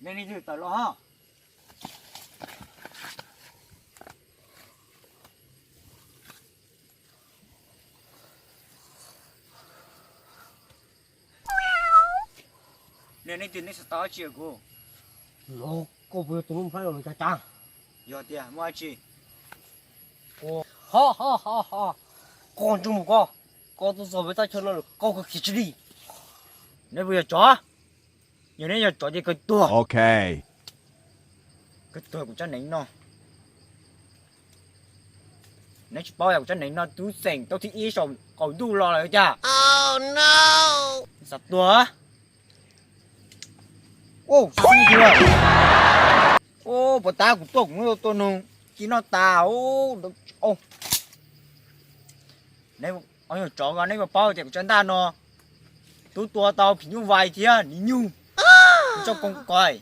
Nej leej twg tawm los ho? Nej leej twg, nej xav tau dab tsi kuv? Koj puas yog tus Nuj Nplhaib los cav cav? Yog tiag, muaj dab tsi? Ho ho ho ho, koj ntsej muag koj, koj tuaj txog peb thaj chaw no lawm koj kawg kiag tsis li. Neb puas yog tsov? Yog neb yog tsov ces kawg tuag. Kawg tuag kuv tsab neev no. Neb tsis paub yog kuv tsab neev no twb xeem tau thib ib saum qaum ntuj los lawm cas? Xav tuag. Puas tab kuv tuaj kuv muab tua noog ci noj tas. Tsov ko, neb puas paub tias kuv tsab ntaj no twb tua tau phim nyuj vais thiab ni nyug, tsob koo kos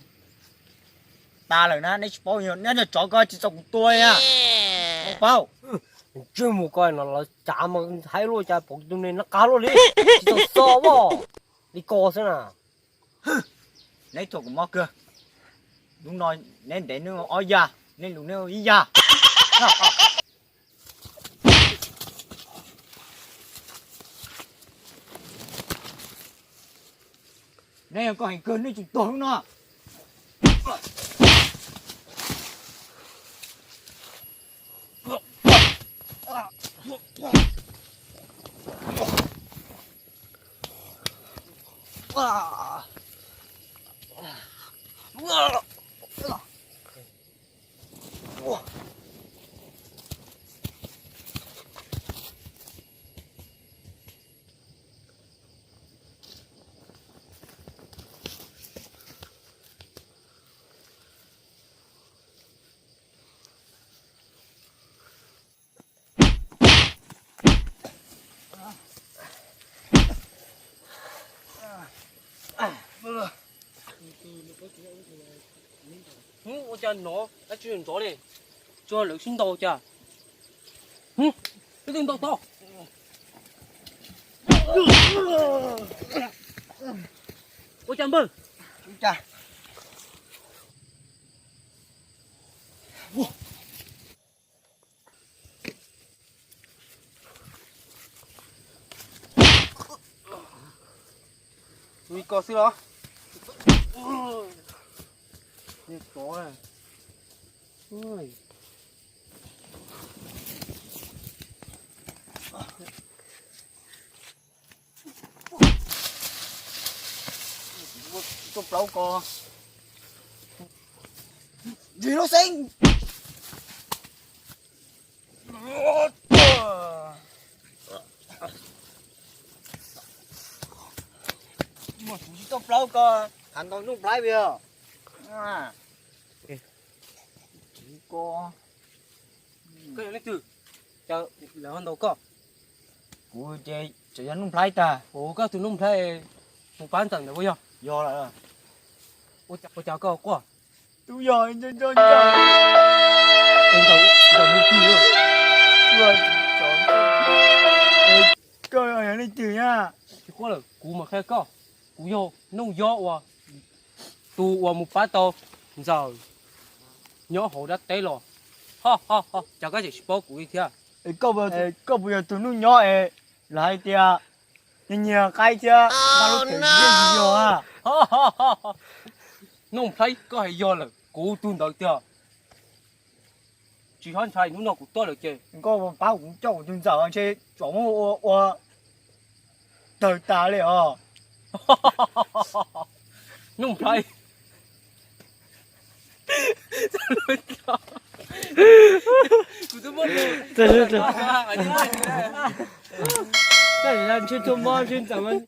tas lawm na. Neb tsis paub, neb yog tsov ko tsis txaus kuv tua na. Paub. Ntsej muag ko no los cav mas haib luaj cas, pom tus neeg nab qab luaj li, tsis txaus xo li ko xwb na. Neb thuam kuv mob kawg. Hnub no neb ntev neb ob yag, neb lus neb ib yag. Neb yog koj heev kawg, neb tsum tuag hnub no. Ua cas no dab tsi ntxov li, tsuas lawv sib ntaus cas. Ib tug ntaus tau. Ua cas npawg? Ui, ko xwb los? Tsov. Tuaj plaub ko. Ris lub xeeb. Tuaj plaub ko, hais ntau Nuj Nplhaib yog. Ko. Koj yog leej twg? Cas lawv ho ntaus koj? Kuv ces tseem yog Nuj Nplhaib tag. Ua koj tus Nuj Nplhaib mus pab ntxawm ntawd puas yog? Yog lawm. Ua cas koj quaj? Twb yog nco nco nco. Ntaus ntaus mus twg? Koj yog leej twg na? Tsis quaj lawm, kuv mam qhia koj. Kuv yog Nuj Yob uas tus uas mus pab tau ntxawm nyob hauv dab teb los. Ho ho ho, cas koj tseem tsis paub kuv li thiab? Koj puas yog tus Nuj Nyob es lawv hais tias nyiag nyiag qaib thiab nqa lub tsev yeej tsis yog a? Nuj Nplhaib, koj hais yog lawm, kuv tus ntawd tiag. Tsis txhob ntshai, hnub no kuv tuaj lawm ces koj pab kuv coj kuv tus ntxawm ntshe tsam muab ua ua tawg tas li os. Nuj Nplhaib. Kuv twb muab nws. Koj ntshe tuaj mob ntshe ntxawm mas